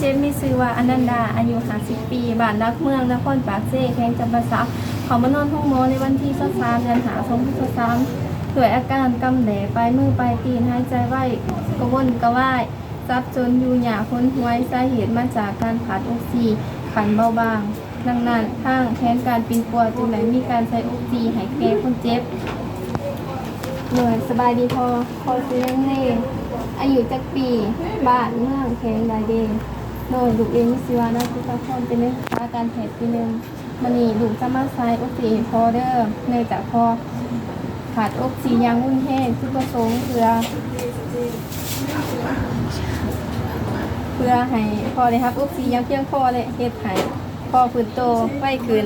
ເຈັບມີຊື່ວ່າ ອະນັນດາ ອາຍຸຫ້າສິບປີ ບ້ານຫຼັກເມືອງ ນະຄອນປາກເຊ ແຂວງຈຳປາສັກ ເຂົ້າມານອນໂຮງໝໍໃນວັນທີຊາວສາມ ເດືອນຫ້າ ສອງພັນຊາວສາມ ດ້ວຍອາການກຳແດດ ປາຍມືປາຍຕີນ ຫາຍໃຈໄວ ກະວົນກະວາຍ ສັບສົນ ຢູ່ຍາກ ຫົນຫວຍ. ສາເຫດມາຈາກການຂາດອົກຊີຂັ້ນເບົາບາງ. ດັ່ງນັ້ນ ທາງແຜນການປິ່ນປົວຈຶ່ງໄດ້ມີການໃສ່ອົກຊີໃຫ້ແກ່ຄົນເຈັບ. ໂດຍ ສະບາຍດີພໍ່. ພໍ່ຊື່ຫຍັງເນ? ອາຍຸຈັກປີ? ບ້ານເມືອງແຂວງໃດເດ? ໂດຍ ລູກເອງມີຊື່ວ່າ ນາງ ປຸດຕາພອນ ເປັນນັກສຶກສາການແພດປີໜຶ່ງ. ມື້ນີ້ລູກຈະມາໃສ່ອົກຊີໃຫ້ພໍ່ເດີ ເນື່ອງຈາກພໍ່ຂາດອົກຊີຢ່າງຮຸນແຮງ. ຈຸດປະສົງເພື່ອ ເພື່ອໃຫ້ພໍ່ໄດ້ຮັບອົກຊີຢ່າງພຽງພໍ ແລະ ເຮັດໃຫ້ພໍ່ຟື້ນໂຕໄວຂຶ້ນ.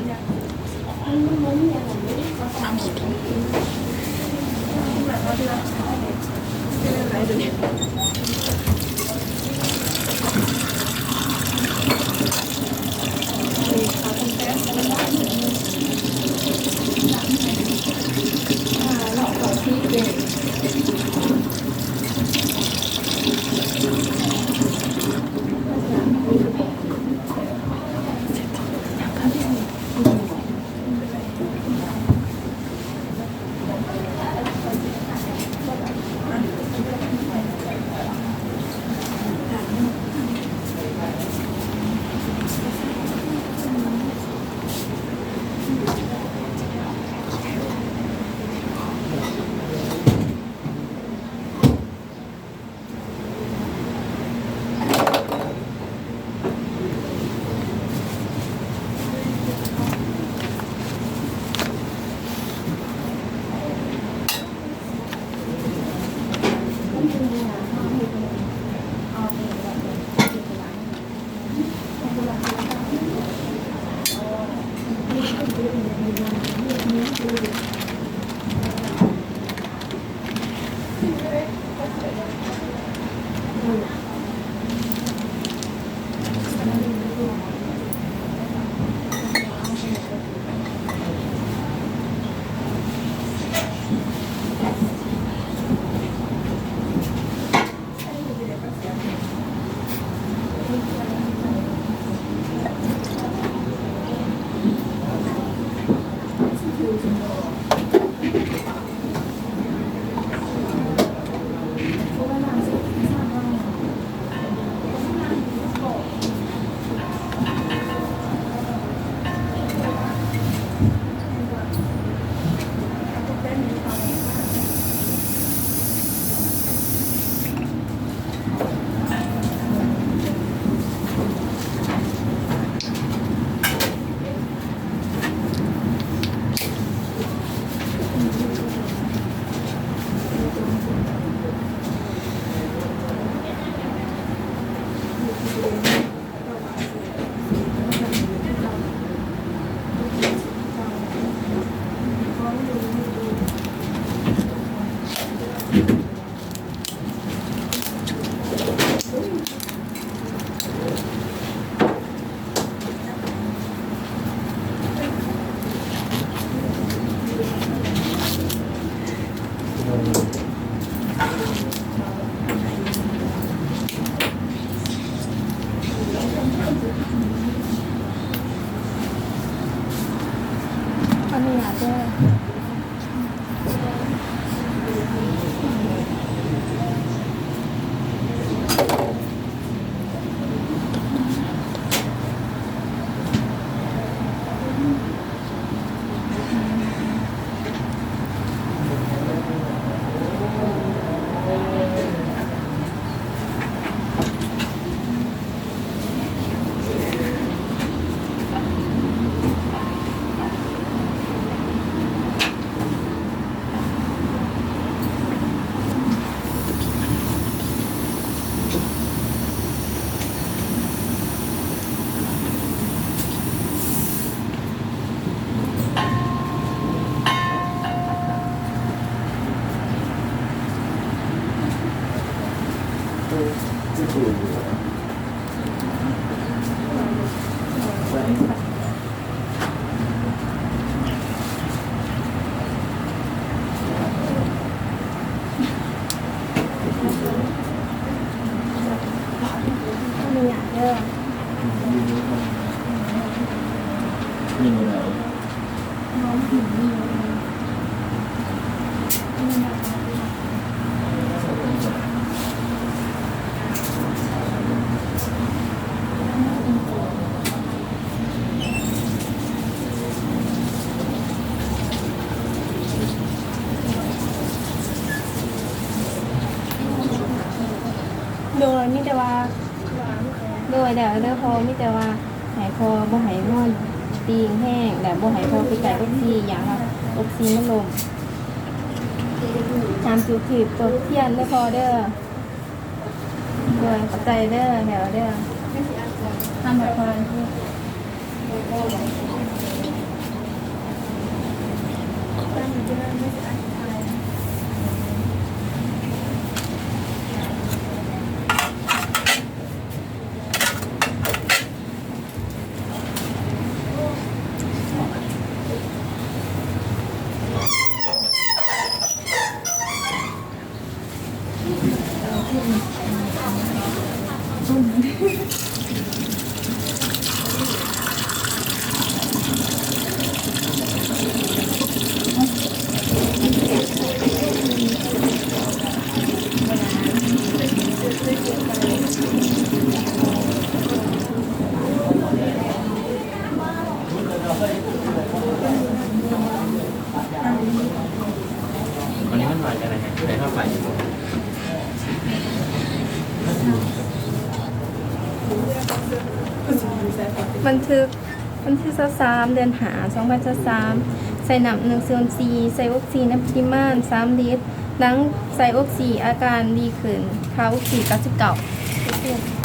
ຍິງບໍ່ໄດ້. ໂດຍ ມີແຕ່ວ່າ ໂດຍ ແລ້ວເດີພໍ່ ມີແຕ່ວ່າໃຫ້ພໍ່ບໍ່ໃຫ້ນອນຕີງແຮງ ແລະ ບໍ່ໃຫ້ພໍ່ໄປໃກ້ອົກຊີ ຢ້ານວ່າອົກຊີມັນລົ້ມ. ຫ້າມຈູດທູບຈູດທຽນເດີພໍ່ເດີ. ໂດຍ ຂອບໃຈເດີ ແລ້ວເດີ ຫ້າມໃຫ້ພໍ່. ອັນນີ້ມັນມາຈາກໃດ? ຜູ້ໃດເຮົາໄປ? ບັນທຶກວັນທີຊາວສາມ ເດືອນຫ້າ ສອງພັນຊາວສາມ ໃສ່ນ້ຳໜຶ່ງສ່ວນສີ່ ໃສ່ອົກຊີໃນປະລິມານສາມລິດ. ຫຼັງໃສ່ອົກຊີ ອາການດີຂຶ້ນ ຄ່າອົກຊີ ເກົ້າສິບເກົ້າເປີເຊັນ.